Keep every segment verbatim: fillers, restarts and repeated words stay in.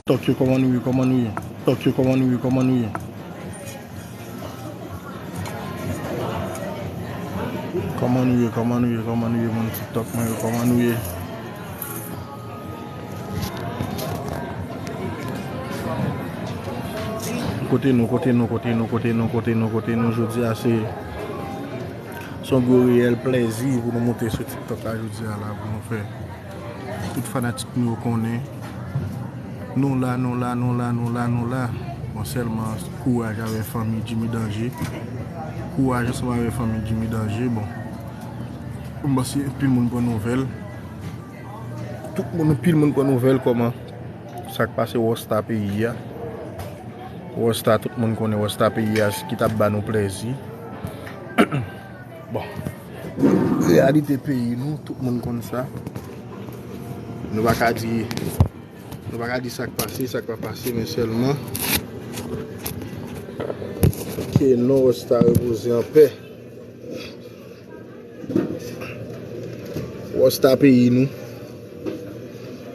TikTok yo, kòman nou ye, kòman nou ye? TikTok yo, kòman nou ye, kòman nou ye? Kòman nou ye, kòman nou ye, kòman nou ye, moun TikTok mwen yo, kòman nou ye? Kote nou, kote nou, kote nou, kote nou, kote nou, kote nou, jodi a se, se yon gwo reyèl plèzi pou nou monte sou TikTok la jodi a la, pou nou fè tout fanatik nou yo konnen. Nou la, nou la, nou la, nou la, nou la. Bon, sèlman kouraj avè fanmi Jimmy Danger. Kouraj ansanm avè fanmi Jimmy Danger. Bon, m panse anpil moun pran nouvèl. Tout moun, anpil moun pran nouvèl kòman sa k pase Rosta peyi a. Rosta, tout moun konnen Rosta peyi a ki t ap ba nou plèzi. Bon, reyalite peyi nou, tout moun konn sa. Nou pa ka di, nou pa ka di sa k pase, sa k pa pase, men sèlman ke non Rosta repoze anpè. Rosta peyi nou.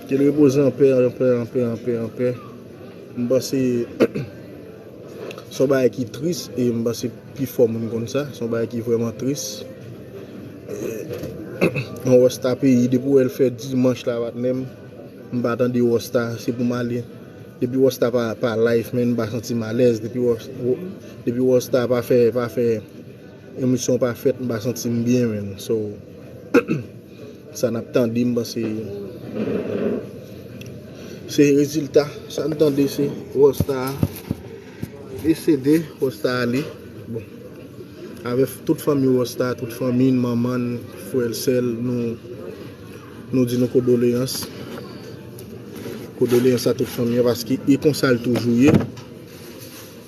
Ke l repoze anpè, anpè, anpè, anpè, anpè. M panse se yon bagay ki tris e m panse pifò moun konn sa. Se yon bagay ki vrèman tris. E, yon Rosta peyi, depi w wè l fè dimanch la, patnè m, m pa tande Rosta, se pou m ale. Depi Rosta pa, pa live, men m pa santi m alèz. Depi Ros-, Ro-, depi Rosta pa fè, pa fè emisyon pa fèt, m pa santi m byen, menm. So, sa n ap tande, m panse se rezilta. Sa n tande, se Rosta desede, Rosta ale. Bon, avè f-, tout fanmi Rosta, tout fanmi n, manman n, frè l, sè l, nou, nou di nou kondoleyans. Kondoleyans a tout fanmi an, paske e konsa l toujou ye.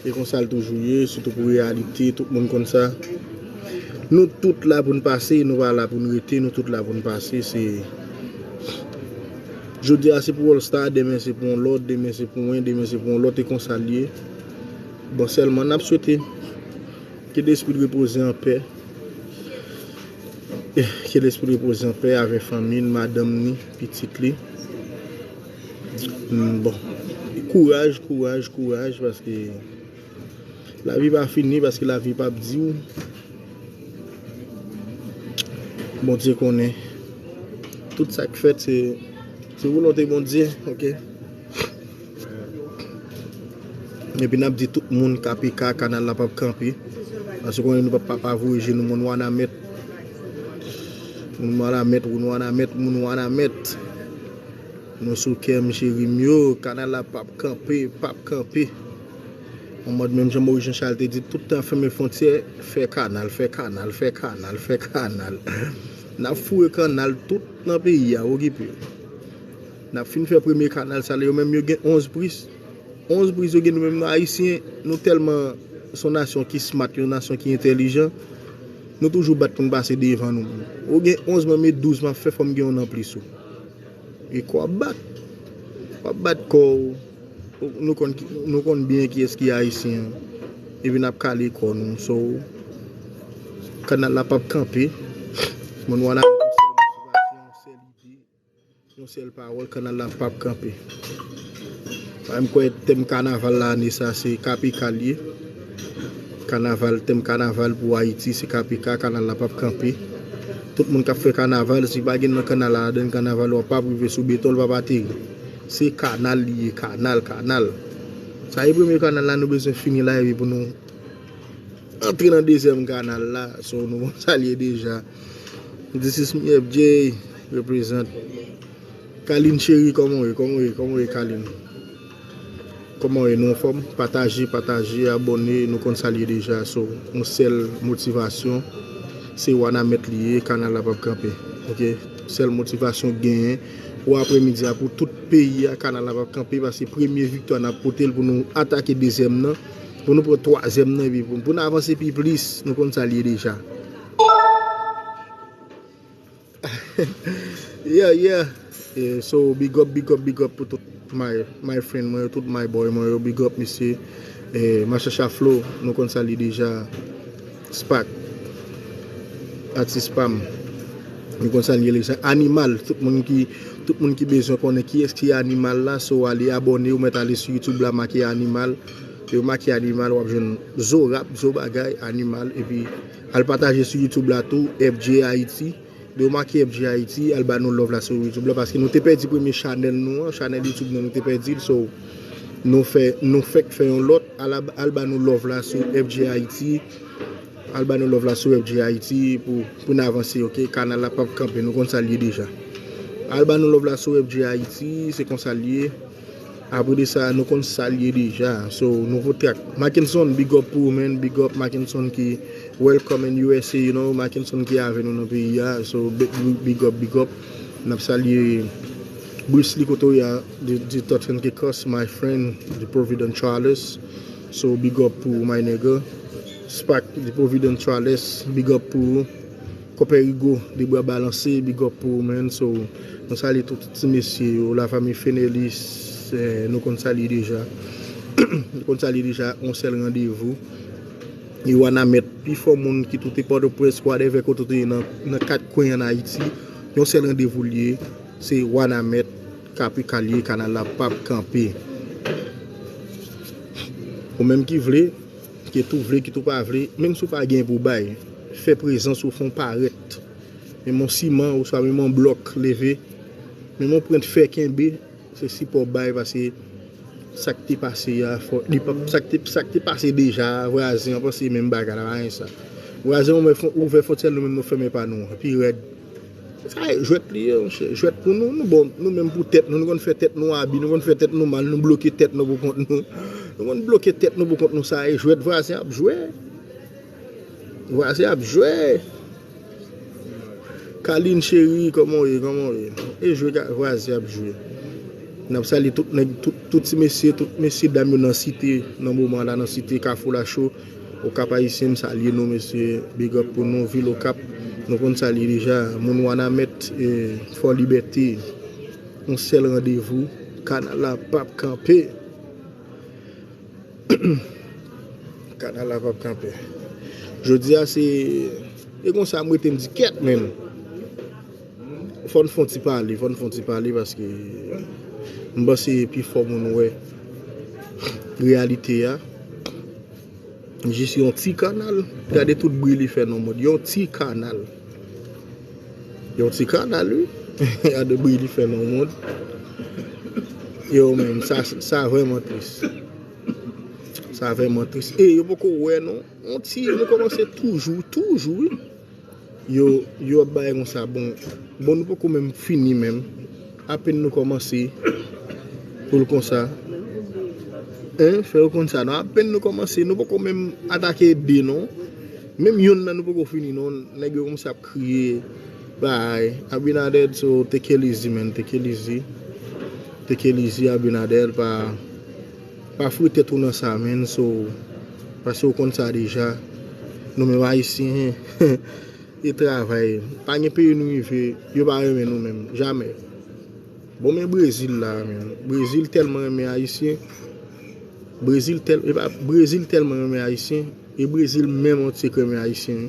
E konsa l toujou ye, sitou pou reyalite, tout moun konn sa. Nou tout la pou n pase, nou pa la pou n rete, nou tout la pou n pase. Se, jodi a se pou All Star, demen se pou yon lòt, demen se pou mwen, demen se pou yon lòt, e konsa l ye. Bon, sèlman n ap swete ke lespri l repoze anpè. Ke lespri l repoze anpè avè fanmi l, madanm ni, pitit li. Mm, bon. Kouraj, kouraj, kouraj, paske lavi pa fini, paske lavi p ap di w. Bondye konnen. Tout sa k fèt, se, se volonte Bondye, oke? Epi n ap di tout moun K P K, kanal la p ap kanpe. Paske konnen nou p ap pa voye je nou, moun Wanament. Moun Wanament, moun Wanament, moun Wanament. Nou sou kè m, cheri m yo, kanal la p ap kanpe, p ap kanpe. An mòd menm jan Moyiz Janchal te di, tout tan fèmen fwontyè, fè kanal, fè kanal, fè kanal, fè kanal. N ap foure kanal tout nan peyi a, okipe. N ap fin fè premye kanal sa, yo menm yo gen onz priz. Onz priz yo gen, nou menm nou Ayisyen, nou tèlman se yon nasyon ki smart, yon nasyon ki entèlijan, nou toujou bat pou n pase devan nou menm. Ou gen onz, mwen met douz m ap fè, fò m gen youn anplis ou. E kò w ap bat. W ap bat kò w. Nou konn ki, nou konn byen kiyès ki Ayisyen an. Epi n ap kale kò nou. So, kanal la p ap kanpe. Moun Wanament, yon sèl motivasyon, yon sèl ide. Yon sèl pawòl, kanal la p ap kanpe. Mwen, m kwè tèm kanaval la ane sa, se K P K l ye. Kanaval, tèm kanaval pou Ayiti, se K P K, kanal la p ap kanpe. Tout moun k ap fè kanaval, si pa gen nan kanal la ladan, kanaval w ap p ap rive sou beton, l p ap ateri. Se kanal li ye, kanal, kanal. Sa e premye kanal la, nou bezwen fini la, epi pou nou antre nan dezyèm kanal la, so nou konn sa l ye deja. This is me F J, represent. Kaline cheri, kòman w ye? Kòman w ye? Kòman w ye, Kaline? Kòman w ye? Nou anfòm? Pataje, pataje, abòne, nou konn sa l ye deja. So, yon sèl motivasyon, se Wanament li ye, kanal la p ap kanpe. Oke? Sèl motivasyon k genyen pou aprèmidi a, pou tout peyi a, kanal la p ap kanpe, paske premye viktwa n ap pote l pou nou atake dezyèm nan, pou nou pran twazyèm nan, epi pou, pou n avanse pi plis, nou konn sa l ye deja. Yeah, yeah. Eh, so, big up, big up, big up pou tout my, my friend mwen yo, tout my boy mwen yo, big up, mesye. Eh, Machacha Flow, nou konn sa l ye deja. Spak, atis pa m. Nou konn sa l ye, se animal. Tout moun ki, tout moun ki bezwen konnen kiyès ki animal la, so ale abòne, ou mèt ale sou YouTube la, make animal. E ou make animal, w ap jwenn zo rap, zo bagay, animal. Epi al pataje sou YouTube la tou, F J Haiti. De ou make F J Haiti, al ba nou love la sou YouTube la, paske nou te pèdi premye chanèl nou an, chanèl YouTube nou, nou te pèdi l, so nou fè, nou fèk fè yon lòt, al, al ba nou love la sou F J Haiti, al ba nou love la sou F J Haiti pou, pou n avanse, oke? Kanal la p ap kanpe, nou konn sa l ye deja. Al ba nou love la sou F J Haiti, se konsa l ye. Apre de sa, nou konn sa l ye deja. So, nouvo track. Mackenson, big up pou ou, man. Big up, Mackenson ki welcome in U S A, you know. Mackenson ki avè nou nan peyi a. So, big, big up, big up. N ap salye Bruce Lee kote w ye a, the, the Thought and Chaos, my friend, the Providence Charles. So, big up pou ou, my nigga. Spak, the Providence Charles, big up pou ou. Konpè Rigo, de bra balanse, big up pou ou, man. So, nou salye tout, tout ti mesye yo, lafanmi Fenelis, eh, nou konn salye deja. Nou konn salye deja, yon sèl randevou. E Wanament, pi fò moun ki tout Pòtoprens, whatever kote w te ye nan, nan kat kwen ann Ayiti, yon sèl randevou l ye, se Wanament, Kapikal ye, kanal la p ap kanpe. Ou menm ki vle, ki tou vle, ki tou pa vle, menm si w pa gen pou bay, fè prezans ou, fè w parèt. Menm yon siman, oswa menm yon blòk leve, menm yon pwent fè kenbe, se sipò w bay, paske sa k te pase a, fò, li p ap, sa k te, sa k te pase deja a, vwazen an panse menm bagay la, pa gen sa. Vwazen an ouvè fwon-, ouvè fwontyè l, nou menm nou fèmen pa nou an, pi rèd. Sa e jwèt li ye, monchè. Jwèt pou nou, nou bon, nou menm pou tèt nou, nou konn fè tèt nou abi, nou konn fè tèt nou mal, nou bloke tèt nou pou kont nou. Nou konn bloke tèt nou pou kont nou, sa e jwèt vwazen ap jwe. Vwazen ap jwe. Kalin cheri, kòman w ye, kòman w ye? E jwe ka-, vwazen ap jwe. N ap salye tout nèg, tout, tout ti mesye, tout mesye dam yo nan Site, nan moman la, nan Site, Kafou Lacho, Okap Ayisyen, m salye nou, mesye, big up pou nou, vil Okap, nou konn salye deja, moun Wanament, e, Fò Libète, yon sèl randevou, kanal la p ap kanpe. Kanal la p ap kanpe. Jodi a se, e konsa m rete m di kèt menm. Fò n fè yon ti pale, fò n fè yon ti pale paske m panse pi fò moun wè reyalite a. Jis yon ti kanal. Gade tout bri li fè nan mond. Yon ti kanal. Yon ti kanal, wi. Gade bri li fè nan mond. Yo menm, sa, sa vrèman tris. Sa vrèman tris. E yo poko wè non. Yon ti, nou kòmanse toujou, toujou, wi. Yo, yo ap bay konsa. Bon, bon, nou poko menm fini menm. Apèn nou kòmanse. Pou l konsa. Hein, fè yo konn sa. Non, apèn nou kòmanse, nou poko menm atake de non. Menm yonn nan nou poko fini non. Nèg yo konsa ap kriye. Bay, Abinader, so take it easy, man. Take it easy. Take it easy, Abinader. Pa, pa foure tèt ou nan sa, man. So, paske ou konn sa deja. Nou menm Ayisyen, e travay. Pa gen peyi nou rive, yo pa renmen nou menm. Jamè. Bon, men Brezil la, men. Brezil tèlman renmen Ayisyen. Brezil tèl-, e pa, Brezil tèlman renmen Ayisyen. E Brezil menm antye k renmen Ayisyen.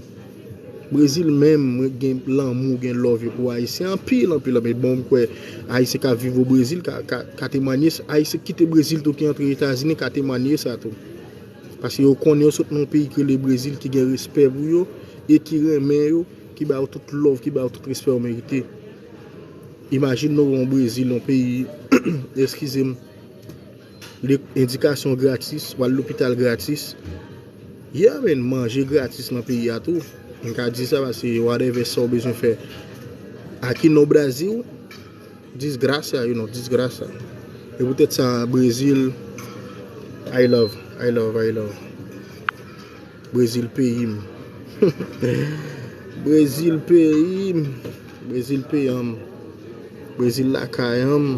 Brezil menm gen lanmou, gen love yo pou Ayisyen. Anpil, anpil, anpil. Bon, m kwè Ayisyen k ap viv o Brezil ka, ka, ka temwanye sa. Ayisyen ki kite Brezil tou, ki antre Etazini, ka temwanye sa tou. Paske yo konnen yo sot nan yon peyi ki rele Brezil, ki gen respè pou yo, e ki renmen yo, ki ba yo tout love, ki ba yo tout respè yo merite. Imajine w yon Brezil, yon peyi, eskize m, le-, edikasyon gratis, w al lopital gratis. Yeah, man, manje gratis nan peyi a tou. M ka di sa paske whatever sa w bezwen fè. Aqui no Brasil, disgraça, you know, disgraça. E poutèt sa, Brezil, I love, I love, I love. Brezil peyi m. Brezil peyi m. Brezil peyi m. Brezil lakay m.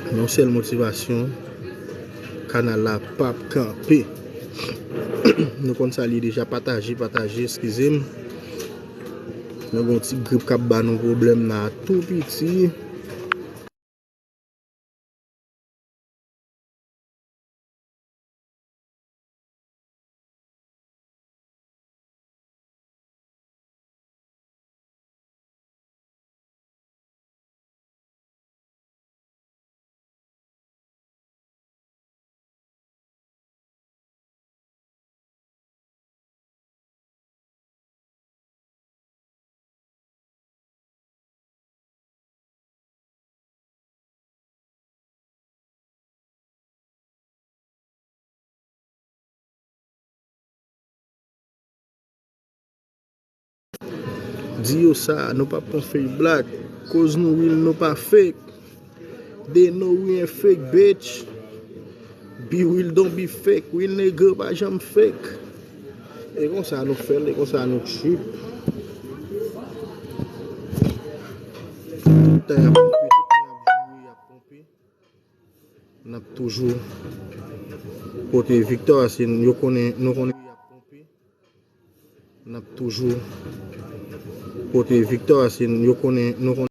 Yon sèl motivasyon, kanal la p ap kanpe. Nou konn sa li deja, pataje, pataje, eskize m. Nou gen yon ti grip k ap ba nou pwoblèm la tou piti. Di yo sa, nou p ap pran fake black, koz nou real, nou pa fake. They know we ain't fake, bitch. Be real, don't be fake. Real nigga pa janm fake. E konsa nou fè l, e konsa nou trip. Tout tan y ap ponpe, tout tan y ap joure, y ap ponpe. N ap toujou pote viktwa, se yo konnen, nou konnen y ap ponpe. N ap toujou pote viktwa, se yo konnen, nou konnen.